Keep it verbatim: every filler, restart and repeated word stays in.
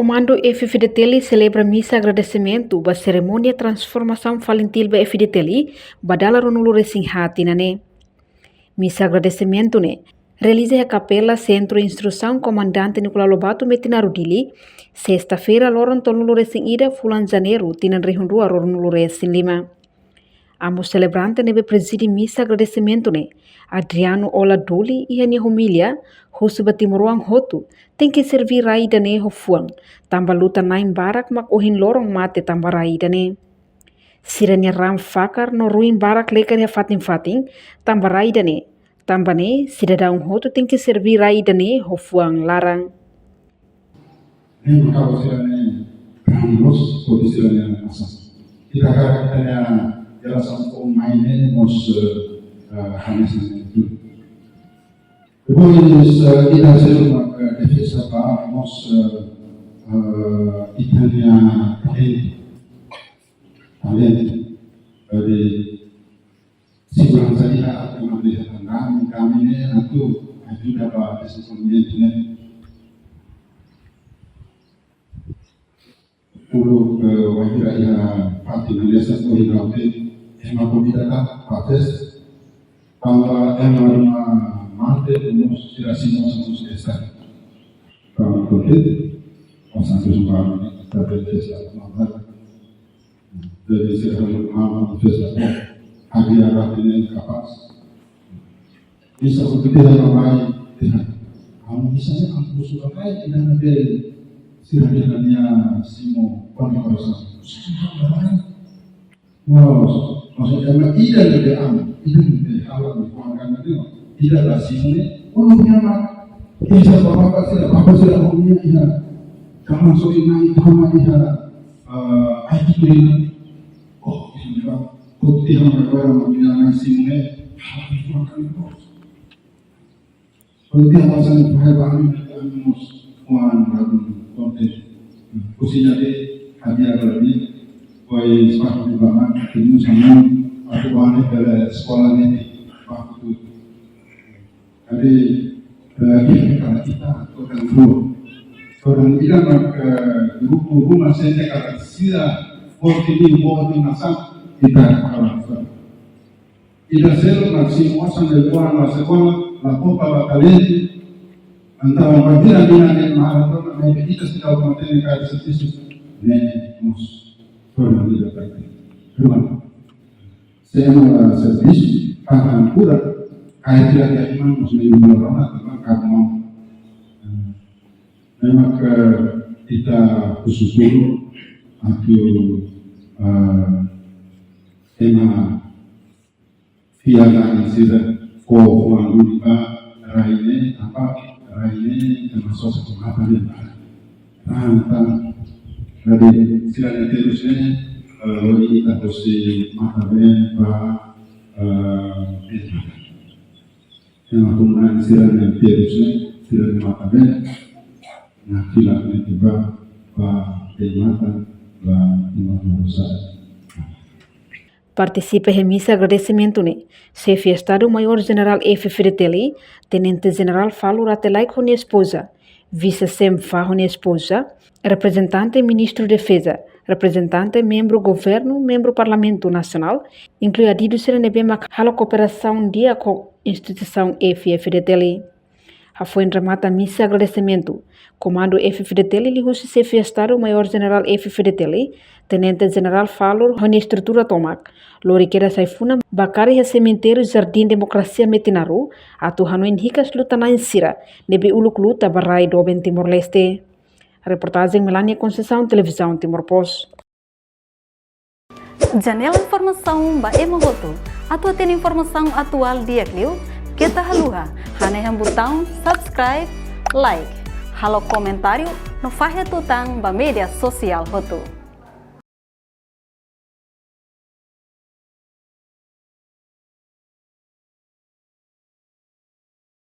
Komandu F-FDTL selebra misa agradesimentu ba serimónia transformasaun FALINTIL ba F-FDTL ba dala ruanulu-resin-haat tinan ne'e. Misa agradesimentu ne'e realiza iha Kapela Sentru Instrusaun Komandante Nicolau Lobato Metinaro, Dili, sesta-feira, loron tolunulu-resin-ida, fulan Janeiru, tinan rihun rua ruanulu-resin-lima. Amu selebrante ne'ebé prezide misa agradesimentu ne'e, Adriano Ola Duli, iha nia omilia, husu ba timoroan hotu, tenke serví rai ida-ne'e ho fuan, tanba luta-na'in barak mak ohin loron mate tanba rai ida-ne'e. Sira-nia raan fakar no ruin barak lekar iha fatin-fatin, tanba rai ida-ne'e. Tanba ne'e, sidadaun hotu tenke serví rai ida-ne'e ho fuan laran. Ne'e mak halo sira-nia raan loos, hodi sira-nia asas. Ita hakarak ita-nia jerasaun foun mai ne'e mós, eh, eh, hanesan ne'e. Depois, eh, ida seluk mak, eh, defeza ba mós, eh, eh, ita-nia talentu. Talentu. Jadi, seguransa ita atu mande ita tangan, kami ne'e atu ajuda ba dezenvolvimentu ne'e. Uluk, eh, wainhira iha fatin hanesan ohin ha'u dehan, ema konvida ita ba festa. Tanba ema ruma mate, mós sira simu osan mós festa. Tanba kontente, osan mós ba, ita bele festa. Jadi, sira ruma mate festa. Hadi'a rai ne'e kapás. Bisa untuk kita yang lain, ya. Kamu misalnya kamu suka lain, kita nanti sira-sira nia simu kondekorasaun. Suka lain. Wow, maksudnya, ema ida ne'ebé aman, ida ne'ebé halal di keluarga ne'e, ida la simu ne'e, oh, nia mak, bisa bapak sira, bapak sira, oh, nia, ida. Kamu suka main, kamu ida, eh, ai kita ini. Oh, ida mak, bukti yang mereka orang mak ida na'in simu ne'e, halal di keluarga ne'e. Kalau dia pasang file ba ami, ami mós fuan ladún kontente. Kusina de hadi'a ba ami, pois, pas di bama, temu sama, aku bane bele sekolah ne'e, waktu. Jadi, eh, kita, kita, kita, orang ida mak, eh, grupu ruma sente katak sira, forte di, forte masa, ita kalah. Ida seluk mak simu osan de buah la sekolah, la popa ba talentu, entaun wainhira mina ne'e mara tona, maibé ita seidauk mantein kaer servisu, ne'e mós torna ida kaer. Ruan. Se ema la servisu, pahan kura, kaer tidak dia iman, mós ne'e iman rona, teman, karena, eh, memang ke ita khusus dulu, atu, eh, ema fiar na'in sira, ko fuan duni ba rai ne'e, tanba rai ne'e ema sosa ho matan ne'e ba. Raan tan, jadi sira-nia terus ne'e, eh, lori ita husi matan-been ba, eh, ema. Ema komu na'in sira-nia terus ne'e, sira-nia matan-been. Nah, sira ne'e tiba ba ema matan, ba ema matan rosa. Partisipa iha misa agradesimentu ne'e, Xefe Estadu Maiór Jenerál F-FDTL, Tenente Jenerál Falur Rate Laek ho nia espoza, Vise-Xefe Fá ho nia espoza, reprezentante Ministru Defeza, reprezentante membru Governu, membru Parlamentu Nasionál, inklui adidu sira ne'ebé mak halo kooperasaun di'ak ho instituisaun F-FDTL. Hafoin remata misa agradesimentu, Komandu F-FDTL liuhusi Xefe Estadu Maiór Jenerál F-FDTL, Tenente Jenerál Falur ho nia estrutura tomak, lori kedas ai-funan ba kaer iha Semitériu Jardim Democracia Metinaro, atu hanoin hikas luta-na'in sira ne'ebé uluk luta ba rai doben Timor-Leste. Reportajen Melania Conceição, Televizaun Timor Post. Janela informasaun ba ema hotu. Atu hatene informasaun atuál di'ak liu, keta haluha hanehan butaun subscribe, like, halo komentáriu no fahe tutan ba média sosiál hotu.